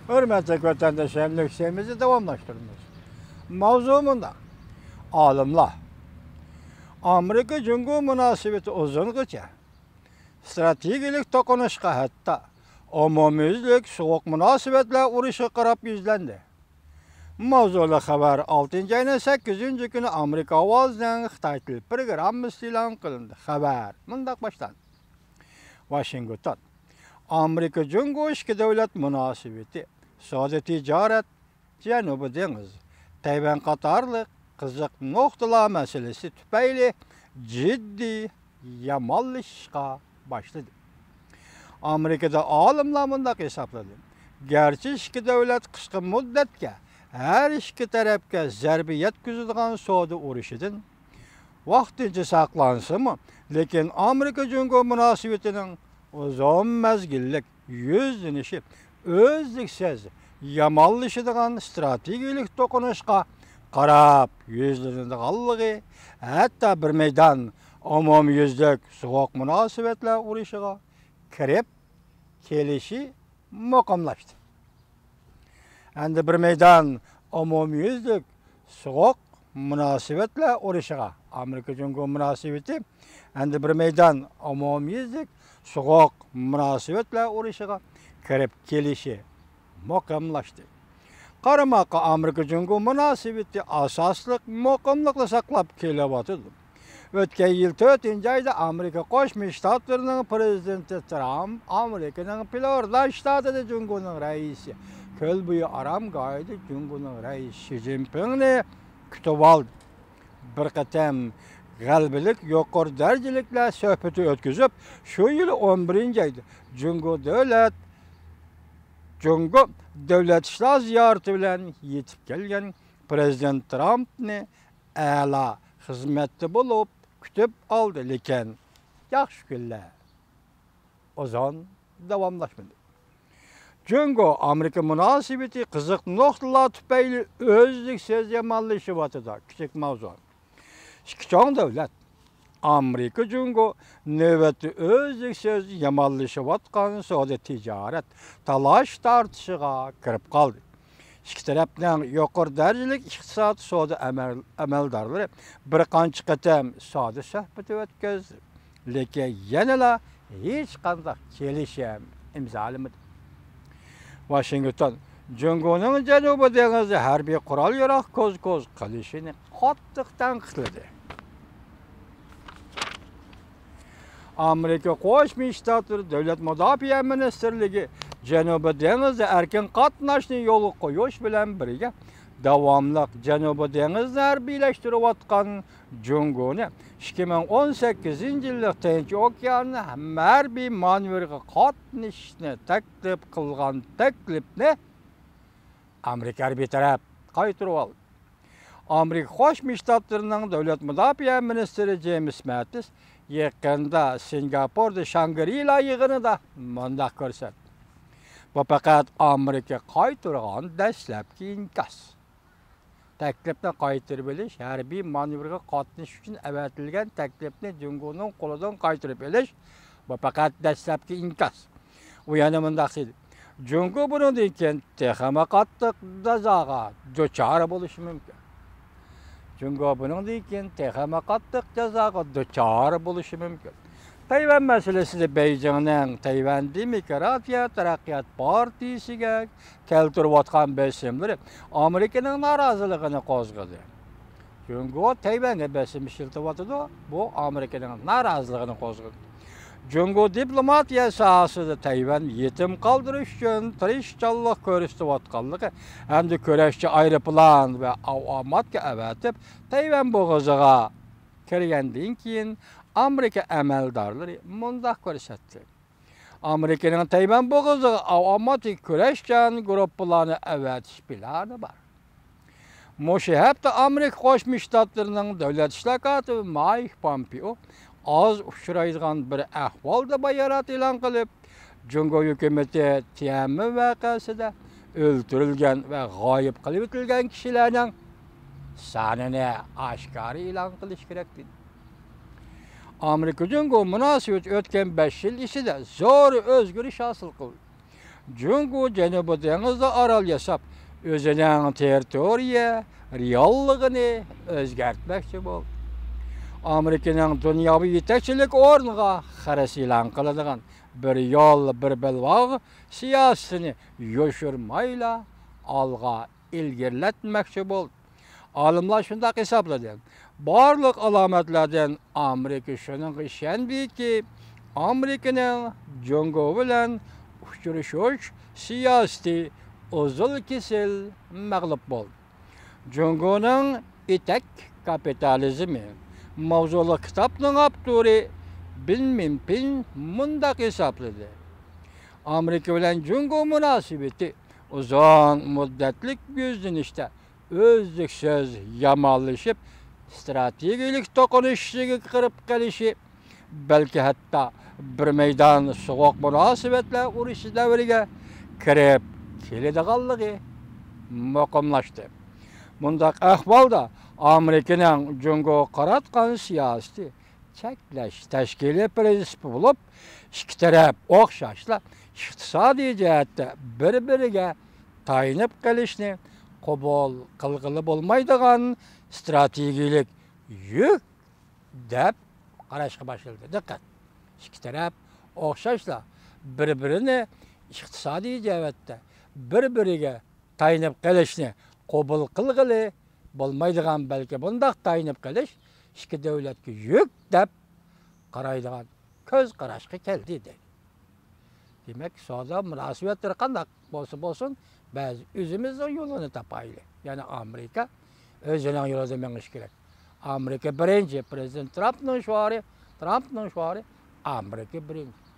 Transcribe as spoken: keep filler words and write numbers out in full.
ھۆرمەتلىك ۋەتەنداشلار، ھەملىكسىمىزنى داۋاملاشتۇرىمىز. ماۋزۇ مۇنداق. ئالىملار ئامېرىكا جۇڭگو مۇناسىۋىتى ئۇزۇنغىچە ئىستراتېگىيەلىك توقۇنۇشقا، ھەتتا ئومۇميۈزلۈك سوغۇق مۇناسىۋەتلەر ئۇرۇشىغا قاراپ يۈزلەندى. ماۋزۇلۇق خەۋەر ئالتىنچى ئاينىڭ سەككىزىنچى كۈنى ئامېرىكا ئاۋازىنىڭ خىتاي تىل پروگراممىسىدا ئېلان قىلىندى. خەۋەر مۇنداق باشلاندى. ۋاشىنگتون. ئامېرىكا جۇڭگو ئىككى دۆلەت مۇناسىۋىتى، سودا تىجارەت، جەنۇبىي دېڭىز، تەيۋەن قاتارلىق قىزىق نۇقتىلار مەسىلىسى تۈپەيلى جىددىي يامانلىشىشقا باشلىدى. ئامېرىكىدا ئالىملار مۇنداق ھېسابلىدى: گەرچە ئىككى دۆلەت قىسقا مۇددەتكە ھەر ئىككى تەرەپكە زەربە يەتكۈزىدىغان سودا ئۇرۇشىدىن ۋاقتىنچە ساقلانسىمۇ، لېكىن ئامېرىكا جۇڭگو مۇناسىۋىتىنىڭ ئۇزۇن مەزگىللىك يۈزلىنىشى ئۈزلۈكسىز يامانلىشىدىغان ئىستراتېگىيەلىك توقۇنۇشقا قاراپ يۈزلىنىدىغانلىقى، ھەتتا بىر مەيدان ئومۇميۈزلۈك سوغۇق مۇناسىۋەتلەر ئۇرۇشىغا كىرىپ كېلىشى مۇقىملاشتى. ئەمدى بىر مەيدان ئومۇميۈزلۈك سوغۇق مۇناسىۋەتلەر ئۇرۇشىغا، ئامېرىكا جۇڭگو مۇناسىۋىتى ئەمدى بىر مەيدان ئومۇميۈزلۈك سوغۇق مۇناسىۋەتلەر ئۇرۇشىغا كىرىپ كېلىشى مۇقىملاشتى. قارىماققا، ئامېرىكا جۇڭگو مۇناسىۋىتى ئاساسلىق مۇقىملىقنى ساقلاپ كېلىۋاتىدۇ. ئۆتكەن يىل تۆتىنچى ئايدا ئامېرىكا قوشما شتاتلىرىنىڭ پىرېزىدېنتى ترامپ ئامېرىكىنىڭ فلورىدا شتاتىدا جۇڭگونىڭ رەئىسى، كۆل بويى ئارامگاھىدا جۇڭگونىڭ رەئىسى شى جىنپىڭنى كۈتۈۋالدى. بىر قېتىم غەلىبىلىك يۇقىرى دەرىجىلىكلەر سۆھبىتى ئۆتكۈزۈپ، شۇ يىل ئون بىرىنچى ئايدا جۇڭگو دۆلەت، جۇڭگو دۆلەت ئىشلار زىيارىتى بىلەن يېتىپ كەلگەن پىرېزىدېنت ترامپنى ئەلا خىزمەتتە بولۇپ كۈتۈپ ئالدى، لېكىن ياخشى كۈنلەر ئۇزۇن داۋاملاشمىدى. جۇڭگو ئامېرىكا مۇناسىۋىتى قىزىق نۇقتىلار تۈپەيلى ئۈزلۈكسىز يامانلىشىۋاتىدۇ. كىچىك ماۋزۇ. ئىككى چوڭ دۆلەت ئامېرىكا جۇڭگو نۆۋەتتە ئۈزلۈكسىز يامانلىشىۋاتقان سودا تىجارەت، تالاش تارتىشىغا كىرىپ قالدى. ئىككى تەرەپنىڭ يۇقىرى دەرىجىلىك ئىقتىساد سودا ئەمەل-، ئەمەلدارلىرى بىر قانچە قېتىم سودا سۆھبىتى ئۆتكۈزدى، لېكىن يەنىلا ھېچقانداق كېلىشىم ئىمزالىمىدى. ۋاشىنگتون جۇڭگونىڭ جەنۇبىي دېڭىزدا ھەربىي قورال-ياراغ كوز-كوز قىلىشىنى قاتتىق تەنقىدلىدى. ئامېرىكا قوشما شتاتلىرى دۆلەت مۇداپىئە مىنىستىرلىكى جەنۇبىي دېڭىزدا ئەركىن قاتناشنى يولغا قويۇش بىلەن بىرگە، داۋاملىق جەنۇبىي دېڭىزنى ھەربىيلەشتۈرۈۋاتقان جۇڭگونى ئىككى مىڭ ئون سەككىزىنچى يىللىق تىنچ ئوكيان ھەربىي مانېۋىرىغا قاتنىشىشنى تەكلىپ قىلغان تەكلىپنى ئامېرىكا ھەربىي تەرەپ قايتۇرۇۋالدى. ئامېرىكا قوشما شتاتلىرىنىڭ دۆلەت مۇداپىئە مىنىستىرى جېيمىس ماتىس يېقىندا سىنگاپوردا شاڭگرىلا يىغىنىدا مۇنداق كۆرسەتتى: بۇ پەقەت ئامېرىكا قايتۇرغان دەسلەپكى ئىنكاس. تەكلىپنى قايتۇرۇۋېلىش، ھەربىي مانېۋىرغا قاتنىشىش ئۈچۈن ئەۋەتىلگەن تەكلىپنى جۇڭگونىڭ قولىدىن قايتۇرۇپ ئېلىش، بۇ پەقەت دەسلەپكى ئىنكاس. ئۇ يەنە مۇنداق دېدى: جۇڭگو بۇنىڭدىن كېيىن تېخىمۇ قاتتىق جازاغا دۇچار بولۇشى مۇمكىن. جۇڭگو بۇنىڭدىن كېيىن تېخىمۇ قاتتىق جازاغا دۇچار بولۇشى مۇمكىن. تەيۋەن مەسىلىسىدە بېيجىڭنىڭ تەيۋەن دېموكراتىيە تەرەققىيات پارتىيىسىگە كەلتۈرۈۋاتقان بېسىملىرى ئامېرىكىنىڭ نارازىلىقىنى قوزغىدى. جۇڭگو تەيۋەنگە بېسىم ئىشلىتىۋاتىدۇ، بۇ ئامېرىكىنىڭ نارازىلىقىنى قوزغىدى. جۇڭگو دىپلوماتىيە ساھەسىدە تەيۋەن يېتىم قالدۇرۇش ئۈچۈن تىرىشچانلىق كۆرسىتىۋاتقانلىقى ھەمدە كۈرەشچى ئايروپىلان ۋە ئاۋاماتكا ئەۋەتىپ، تەيۋەن بوغۇزىغا كىرگەندىن كېيىن ئامېرىكا ئەمەلدارلىرى مۇنداق كۆرسەتتى: ئامېرىكىنىڭ تەيۋەن بوغۇزىغا ئاۋاماتىك كۈرەشچان گۇرۇپپىلارنى ئەۋەتىش پىلانى بار. مۇشۇ ھەپتە ئامېرىكا قوشما شتاتلىرىنىڭ دۆلەت ئىشلار كاتىپى مايك پومپېئو ئاز ئۇچرايدىغان بىر ئەھۋالدا بايانات ئېلان قىلىپ، جۇڭگو ھۆكۈمىتى تيەنئەنمېن ۋەقەسىدە ئۆلتۈرۈلگەن ۋە غايىب قىلىۋېتىلگەن كىشىلەرنىڭ سانىنى ئاشكارا ئېلان قىلىشى كېرەك، دېدى. ئامېرىكا جۇڭگو مۇناسىۋىتى ئۆتكەن بەش يىل ئىچىدە زور ئۆزگىرىش ھاسىل قىلدى. جۇڭگو جەنۇبىي دېڭىزدا ئارال ياساپ، ئۆزىنىڭ تېررىتورىيە رېئاللىقىنى ئۆزگەرتمەكچى بولدى. ئامېرىكىنىڭ دۇنياۋى يېتەكچىلىك ئورنىغا خىرىس ئېلان قىلىدىغان بىر يول، بىر بەلباغ سىياسىتىنى يوشۇرمايلا ئالغا ئىلگىرىلەتمەكچى بولدى. ئالىملار شۇنداق ھېسابلىدى، بارلىق ئالامەتلەردىن ئامېرىكا شۇنىڭغا ئىشەندىكى، ئامېرىكىنىڭ جۇڭگو بىلەن ئۇچرىشىش سىياسىتى ئۇزۇل-كېسىل مەغلۇپ بولدى. جۇڭگونىڭ ئېتەك كاپىتالىزمى ماۋزۇلۇق كىتابنىڭ ئاپتورى بىن مىنپىن مۇنداق ھېسابلىدى، ئامېرىكا بىلەن جۇڭگو مۇناسىۋىتى ئۇزۇن مۇددەتلىك يۈزلىنىشتە ئۈزلۈكسىز يامانلىشىپ، ئىستراتېگىيەلىك توقۇنۇشۇشىغا كىرىپ قېلىشى، بەلكى ھەتتا بىر مەيدان سوغۇق مۇناسىۋەتلەر ئۇرۇشى دەۋرىگە كىرىپ كېلىدىغانلىقى مۇقىملاشتى. مۇنداق ئەھۋالدا ئامېرىكىنىڭ جۇڭگوغا قاراتقان سىياسىتى چەكلەش تەشكىلىي پىرىنسىپى بولۇپ، ئىككى تەرەپ ئوخشاشلا ئىقتىسادىي جەھەتتە بىر-بىرىگە تايىنىپ قېلىشنى قوبۇل قىلغىلى بولمايدىغان ئىستراتېگىيەلىك يۈك دەپ قاراشقا باشلىدى. دىققەت! ئىككى تەرەپ ئوخشاشلا بىر-بىرىنى ئىقتىسادىي جەھەتتە بىر-بىرىگە تايىنىپ قېلىشنى قوبۇل قىلغىلى بولمايدىغان، بەلكى بۇنداق تايىنىپ قېلىش ئىككى دۆلەتكە يۈك دەپ قارايدىغان كۆز قاراشقا كەلدى دەيدۇ. دېمەك، سودا مۇناسىۋەتلىرى قانداق بولسا بولسۇن، بەزى ئۆزىمىزنىڭ يولىنى تاپايلى. يەنى ئامېرىكا ئۆزىنىڭ يولىدا مېڭىشى كېرەك. ئامېرىكا بىرىنچى، پرېزىدېنت ترامپنىڭ شوئارى، ترامپنىڭ شوئارى ئامېرىكا بىرىنچى.